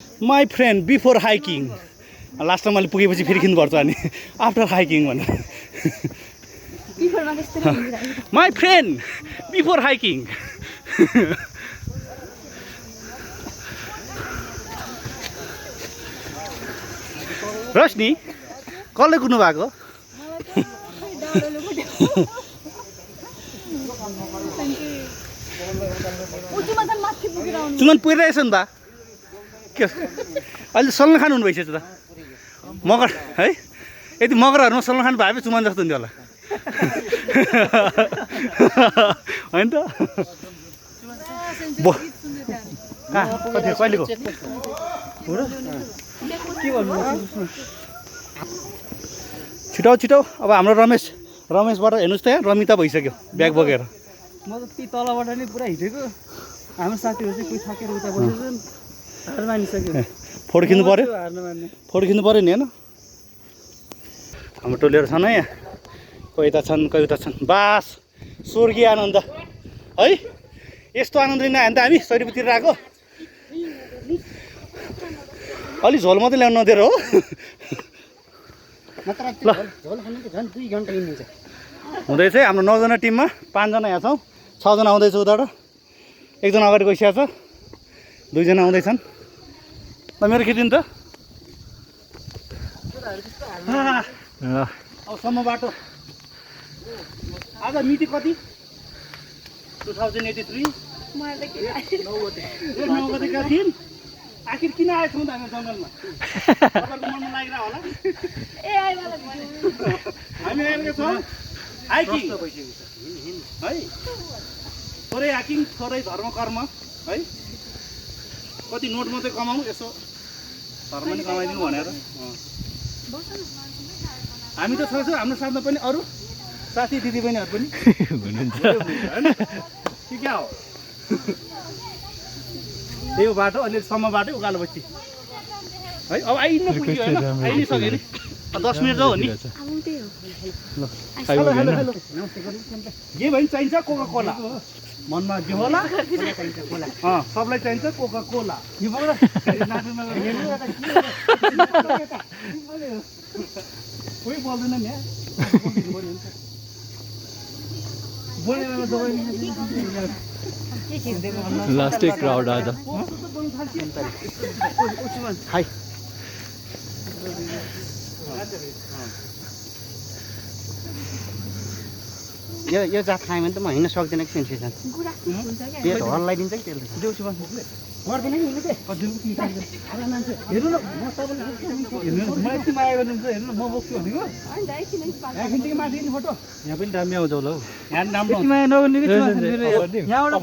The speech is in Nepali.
माई फ्रेन्ड बिफोर हाइकिङ लास्टमा मैले पुगेपछि फेरि खिच्नुपर्छ अनि आफ्टर हाइकिङ भनेर माई फ्रेन्ड बिफोर हाइकिङ रश्नी कसले कुद्नु भएको चुमन पुगिरहेछ नि त के अहिले सल्लाह खानु हुनुभएछ त मगर है यदि मगरहरूमा सल्लाह खानु भए चुमन जस्तो हुन्थ्यो होला होइन त कहिलेको छिटो छिटो अब हाम्रो रमेशबाट हेर्नुहोस् त यहाँ रमिता भइसक्यो ब्याग बोकेर म त ती तलबाट नै पुरा हिँडेको हाम्रो साथीहरू चाहिँ कोही थाकेर उता बसेछन् हार मानिसक्यो फोटो खिच्नु पऱ्यो फोटो खिच्नु पऱ्यो नि होइन हाम्रो टोलीहरू छन् है यहाँ कोही उता छन् बास स्वर्गीय आनन्द है यस्तो आनन्द लिन हामी त हामी सयरुपतिर आएको अलि झोल मात्रै ल्याउनु नदिएर हो ल हुँदैछ हाम्रो 9 जना टिममा 5 जना यहाँ छौँ 6 जना आउँदैछ उताबाट 1 जना अगाडि गइसकेको छ 2 जना आउँदैछन् ल मेरो खिचिन् त अब सम्म बाटो आज मिति कति 2083 9 गतेका दिन आखिर किन आएछौँ त हामी जङ्गलमा तपाईँको मनमा लागिरहेको होला हामी आएका छौँ हाइकिङ है थोरै हाइकिङ थोरै धर्म कर्म है कति नोट मात्रै कमाउँ यसो धर्म नि कमाइदिनु भनेर हामी त छौँ हाम्रो साथमा पनि अरू साथी दिदीबहिनीहरू पनि हुनुहुन्छ के क्या हो त्यही बाटो अलि सम्म बाटो उकालो पछि है अब आइनु पुग्यो होइन आइसक्यो नि 10 मिनट जाऊ नि हेलो हेलो हेलो जे पनि चाहिन्छ कोका कोला मनमा जे होला सबलाई चाहिन्छ कोका कोला कोही बोल्दैन नि लास्टै क्राउड आज हाई यो जात खायो भने त म हिँड्न सक्दिनँ कि सेन्सेसन पेट हल्लाइदिन्छ कि त्यसले देउछु गर्दैन कि उसले हेर्नु न म तपाईँले मलाई यति माया गर्नुहुन्छ हेर्नु न म बोक्छु भनेको यहाँ खिच्छ कि माथि फोटो यहाँ पनि दामी आउँछ होला हौ यहाँ राम्रो माया नगर्ने कि यहाँबाट